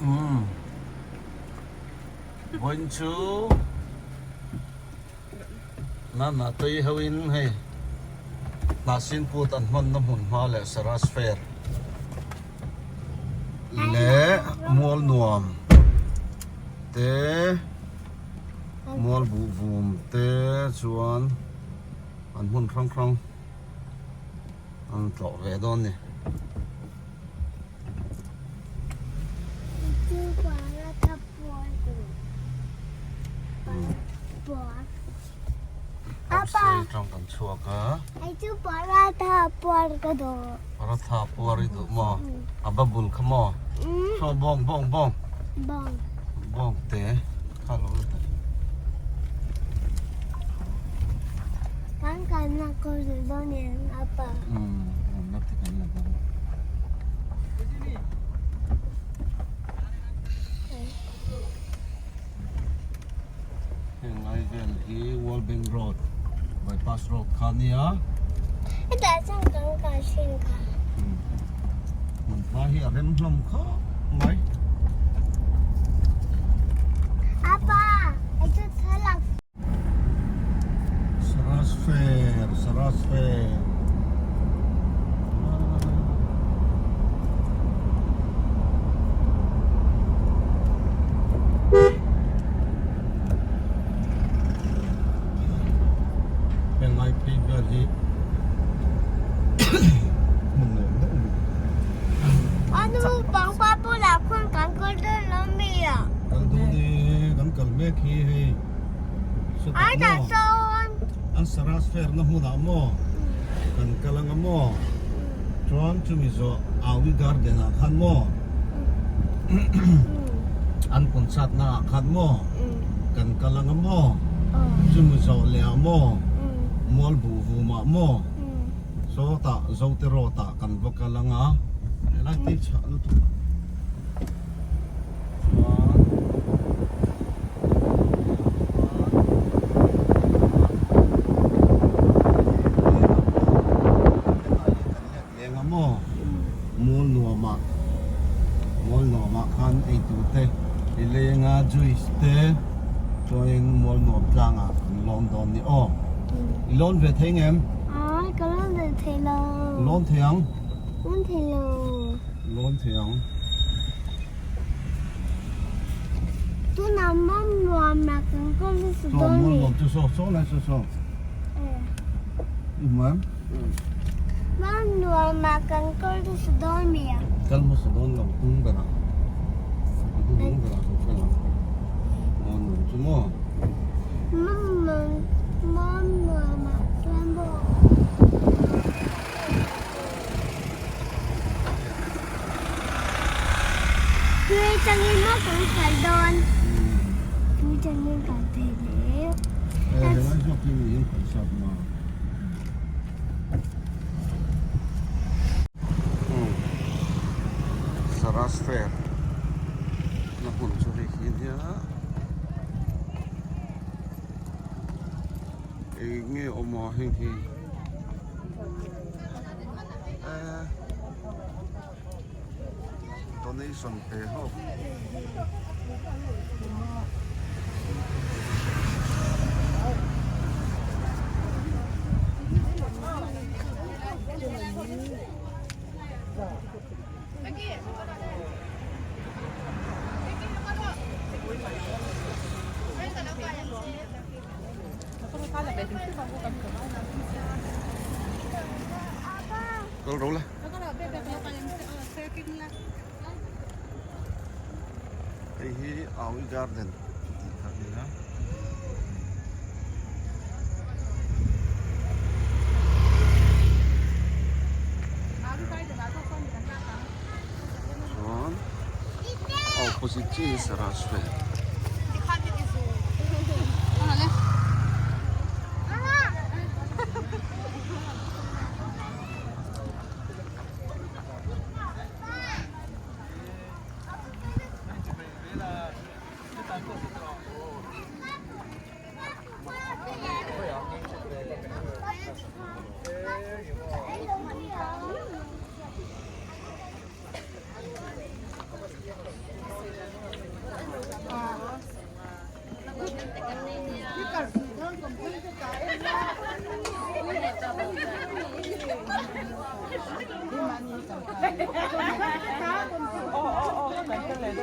Umm vawiin chu nana tui ho in hei hnahsin kut an hmanna hmun hma leh Saras fair leh mual nuam te mual buh vum te chuan an hmun hrang hrang an tlawh ve dawn a ni. Paratha puar i duh maw? A va bul kha maw? Saw bawng bawng bawng bawng te kha lo la ta. Kan kalna kawr dawn em apa? Heng lai vel hi World Bank Road bypass road kha a nia. Hetah chuan kan kal thin kha. Hmun hma hi a rem hlawm khawp mai. Apa, hei chu thlalak. Saras Fair, Saras Fair. Heng lai phei vel hi hmun nuam deuh a ni. Anu pangpar bulah khuan kan kal dawn lo mi a? Kal dawn e, kan kal mek hi hei. Ai dah sawn. An Saras fair na hmunah maw kan kal anga maw? Chuan chumi zawh Awi garden ah khan maw? An concert na ah khan maw? Kan kal anga maw? Chumi zawh leh ah maw? Mual buh vum ah maw? Sawtah Zote road ah kan va kal anga helai te chhah lutuk ah chuan Eng a maw? Mual nuamah mual nuamah khan ei tur te i lenga juice te chuanin mual nuam tlangah kan lawn dawn ni aw. I lawn ve thei ngem? Ai ka lawn ve thei lo. Lawn thei ang? Lawn thei lo. Lawn thei ang. Tunah mual nuamah kan kal nasa dawn ni. Mual nuam chu saw saw lai saw saw. I hmu em? Mual nuamah kan kal nasa dawn mi a. Kal hmasa dawn lo tung berah. Tung berah kan kal ang. Mual nuam chu maw? Mual nuamah chuan maw? Tui changin maw kan kal dawn? Tui changin kal thei le. Saras fair na hmun chu hei hi ania eng nge awm a heng hi. Donation pe ho. Kal ro la. Hei hi Awi Garden tih kha a ni a. Chuan opposite chiah hi Saras vel. E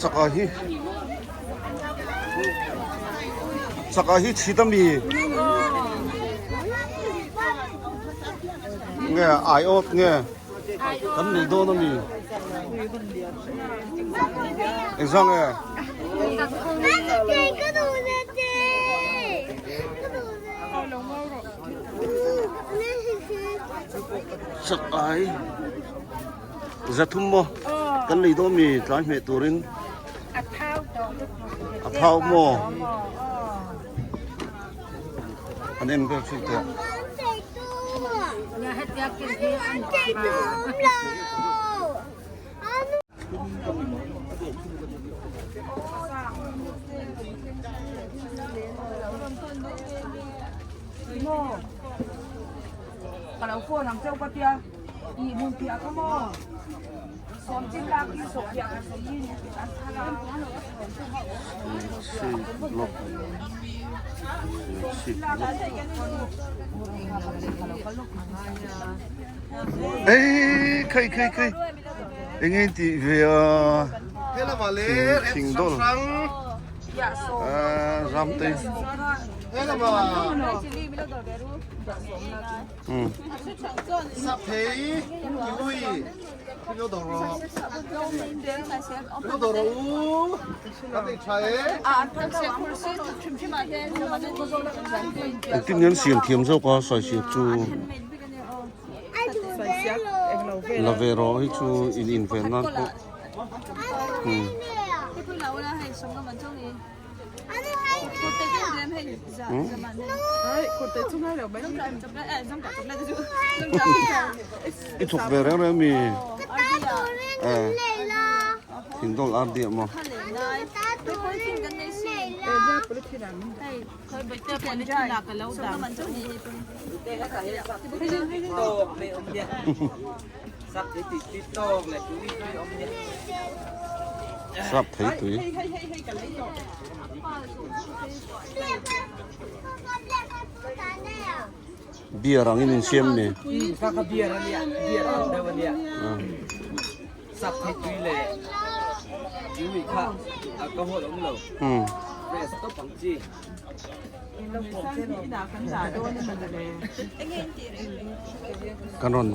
chaka hi chaka hi chhit ami nge ai awt nge kan nei dawn ami engzah nge chak ai Zathum maw kan lei dawn mi tlai hmeh turin a thau maw an en vel thin teh. Ka lo phone ang cheu ka tia i hmun piah kha maw sawm chin lak hi sawh piah ka sawi in an thal a. Ei khai khai khai eng nge tih ve a thing dawl ram te Engtin nge an siam thiam zawk a sawisep chu la ve rawh hi chu in inven nan pawh I thawk ve reng reng mi thingdawl ar diah maw. Sap thei tui. Beer angin in siam ni. Kha kha beer ania, beer ang deuh ania. Sap thei tui leh kiwi kha alcohol awm lo. Fresh tawp ang chi. Kan rawn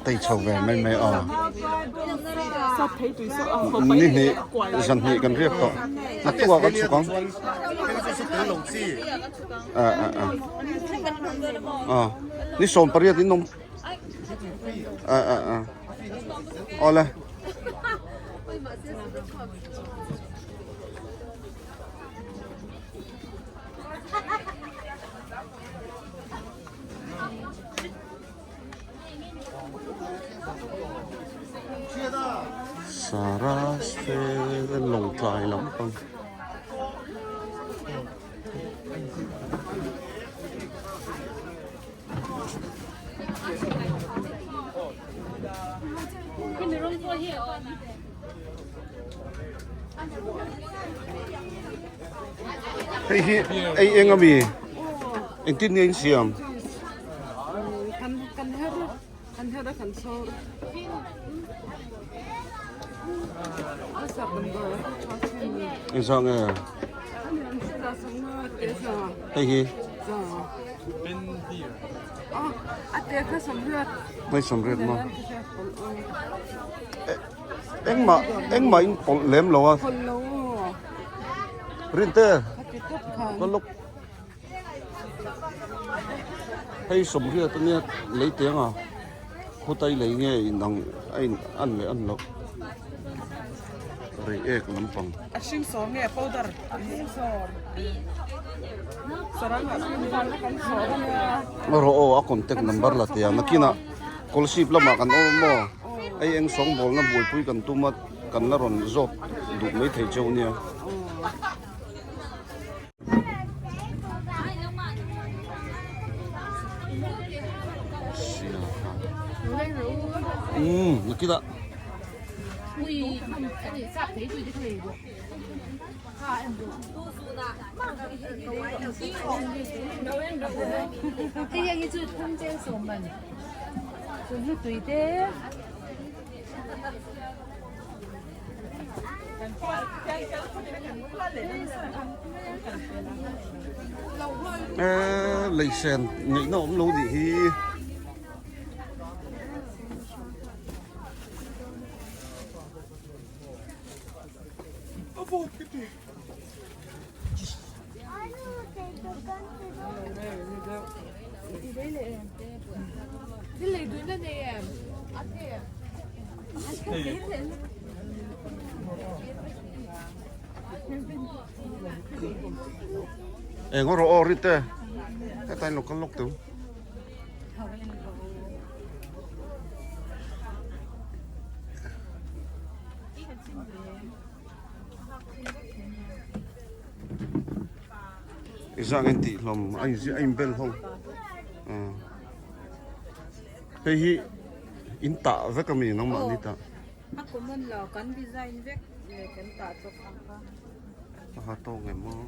tei chho ve mai mai a. Ni hnih zan hnih kan riak tawh. A tua kan chhuk ang. A a a. A ni 18 in awm. A a a. Awle. Saras te Lawngtlai lampang. Hei hi ei eng ami engtin nge in siam? Engzah nge? Hei hi. Mai sawmriat maw? Engmah engmah in pawlh lem lo a. Rinte ka luk hei sawmriat ania lei teng a khawtai lei nge in ang a in an leh an loh rei ek lampang. A hring sawm nge powder a hring sawm sarang ah hring van a kan sawm ania. Rawh aw a contact number la tia nakinah Kawlsip lamah kan awm maw? Hei eng sawngbawlna buaipui kan tum a, kan la rawn zawt duh mai thei cheu nia. Umm, nakita. Eee leisen ngaihna awm lo nih hi. Eng rawh aw rit e heta in lo kal lawk teu. Zang in tih hlawm a in a in bel ho hei hi in tah vek a mi nangmah ni tah. A common lo kan design vek leh kan tah chawp ang kha. A ha tawk em maw.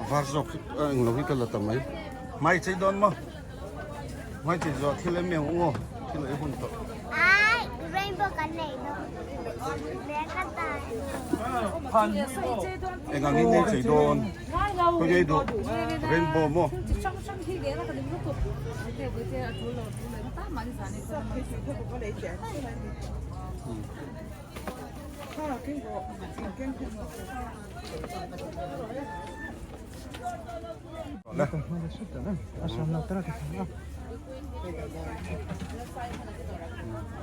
Var zawk hi a englo hi ka la ta mai mai chei dawn maw mai chei zawh thil em em u aw thil ei hun tawh. Ai rainbow kan nei dawn Eng ang in nei chei dawn khaw ngei duh rainbow maw.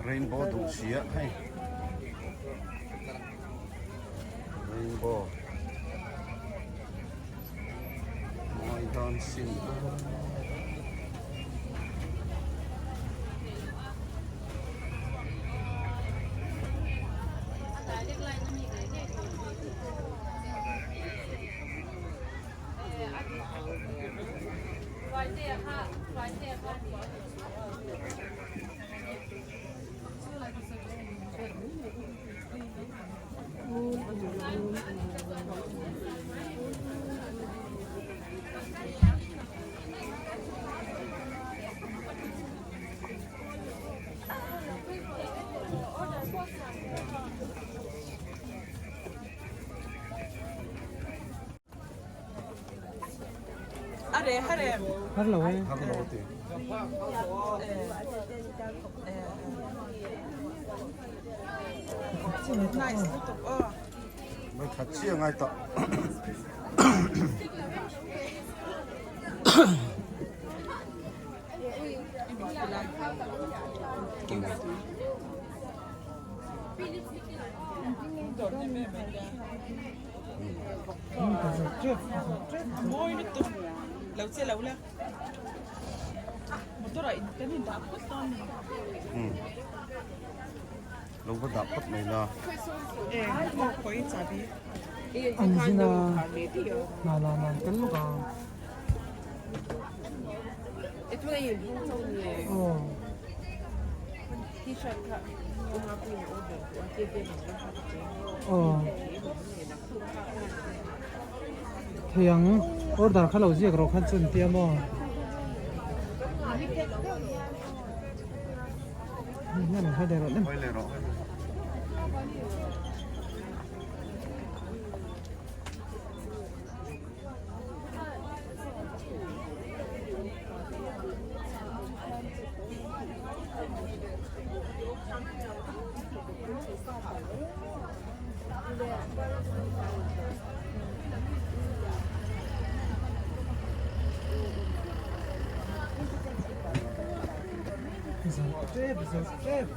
Rainbow duh sia hei rainbow mawi dawn sin Har lo e. Har lo ti. Mai khat chiah ngai tawh. Lo va dah phawt mai la. An zin a na la nan tel lawk a. Aw. Aw. Thei ang order kha lo ziak rawh khan chuan tia maw. tep zo tep.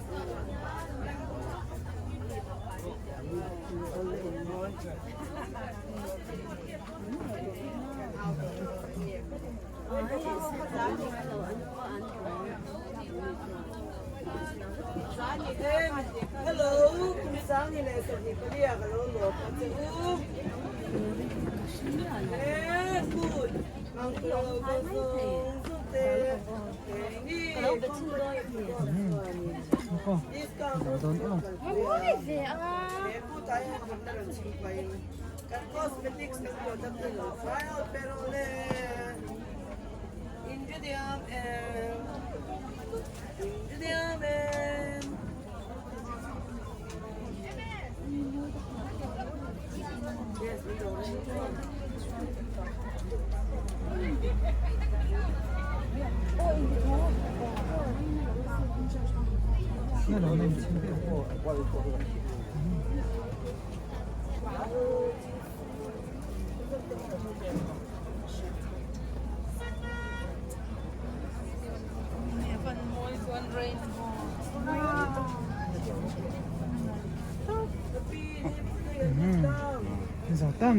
Tam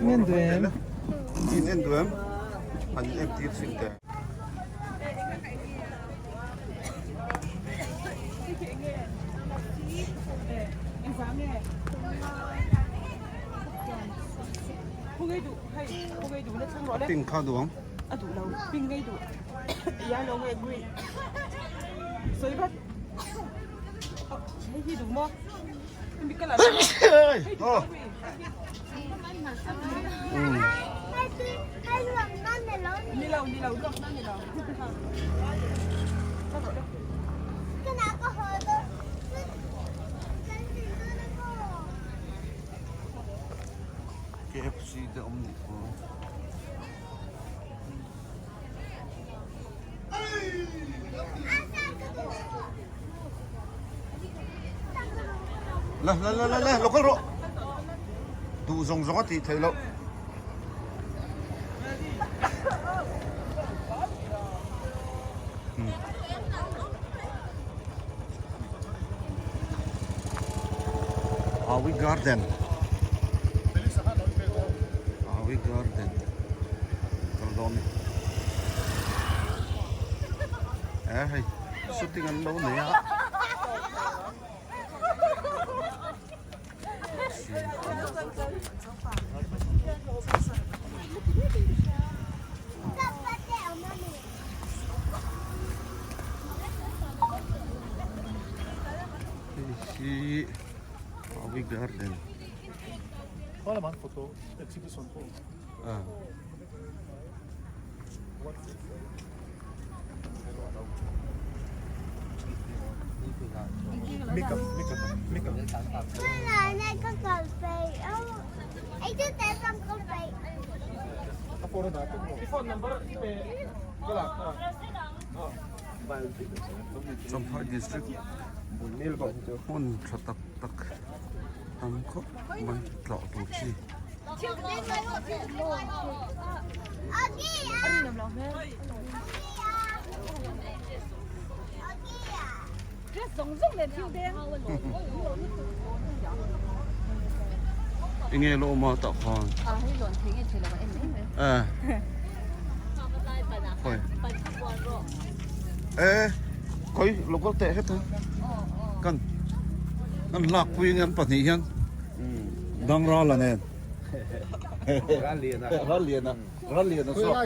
men duem. In en duem. An em tir sin te. Pink kha duang. A duh lo pink ngei duh yellow nge green sawi vat hei hi duh maw hemi colour hei duh ni lo ni lo luak na ni lo KFC te awm nih pawh. La la la la la lo kal rawh. Duh zawng zawng a tih theih loh. Awi Garden Awi Garden kal dawn ni e hei shooting an lo nei a Hei hi Awi Garden. Ah. Champhai district hmun tha tak tak tam khawp mai tlawh tur chi. Enge lo awm a tah khan eh khawi eh khawi local teh heta kan kan hlak pui an pahnih hian dangral a nen ralliana ralliana zawk